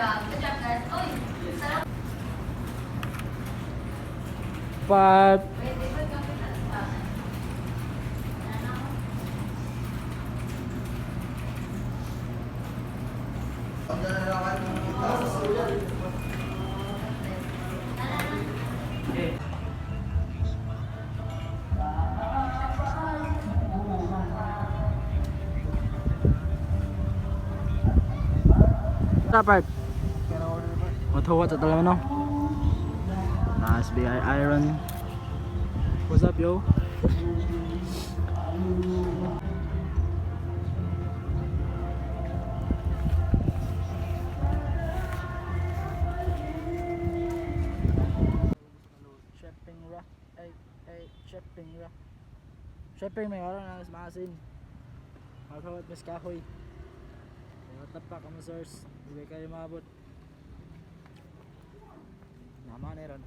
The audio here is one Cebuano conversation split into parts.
job. Good job, guys. Oy, sarap. Part. Wait, di ba kami na- Ano? Sa part. Matuwa sa talaga, no? Nice BI iron. What's up, yo? Shopping ra. Ay, ay, shopping ra. Shopping may oras na mas maasin. Makakawat mas kahoy. Kaya tapak ang source. Hindi kayo maabot. Nama na ron.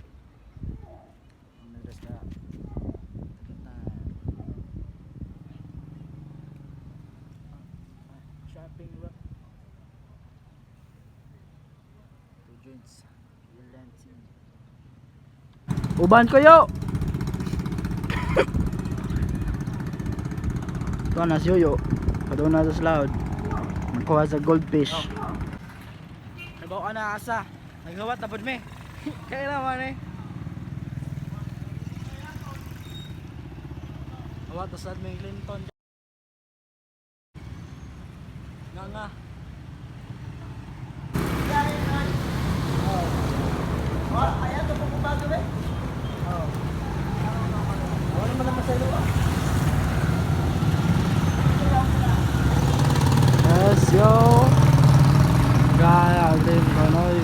Ang nagres ka. Tagat na. Shopping ra. Two joints. Relenting. Uban ko yo! Ito na si Yoyo. Padung na sa slaod. Magkuha sa goldfish. Nabaw ka na asa. Naghawat na pud mi. Kaya naman eh. Hawat na sad may Clinton. Nga nga. Oh. Wala naman naman sa ilo. Yes, yo. Gaya, din kanoy.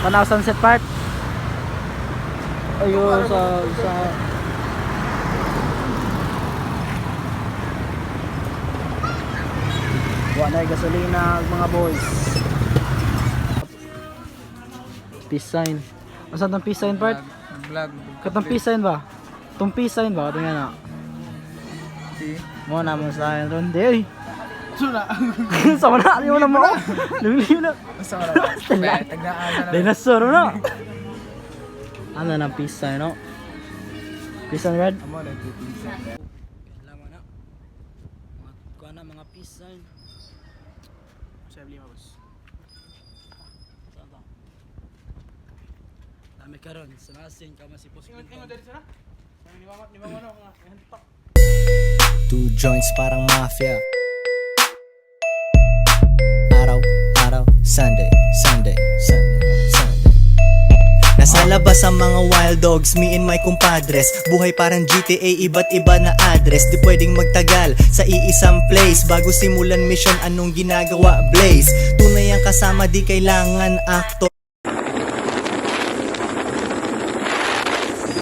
Tanaw Sunset Park. Ayo sa Wa na gasolina mga boys. Peace sign. Asa tong peace sign part? Vlog. Katong peace sign ba? Tong peace sign ba? Tingnan na. Si. Mo na mo sa ron di. Oy. Suna. Sa wala mo na mo. Lumilim na. Sa wala. Tagnaan na. Dinosaur na. Ano na peace sign, no? Peace sign red. Amo na pizza. Kailangan na. Mga kuha na mga peace sign. Sa lima, boss. Saan to? Dami karon sa masin ka man si Post Clinton. Dali sila. Ni mama, ni mama no nga. Hantok. Two joints parang mafia. Araw, araw, Sunday, Sunday, Sunday, Sunday. Nasa labas ang mga wild dogs, me and my compadres. Buhay parang GTA, iba't iba na address. Di pwedeng magtagal sa iisang place. Bago simulan mission, anong ginagawa? Blaze. Tunay ang kasama, di kailangan actor.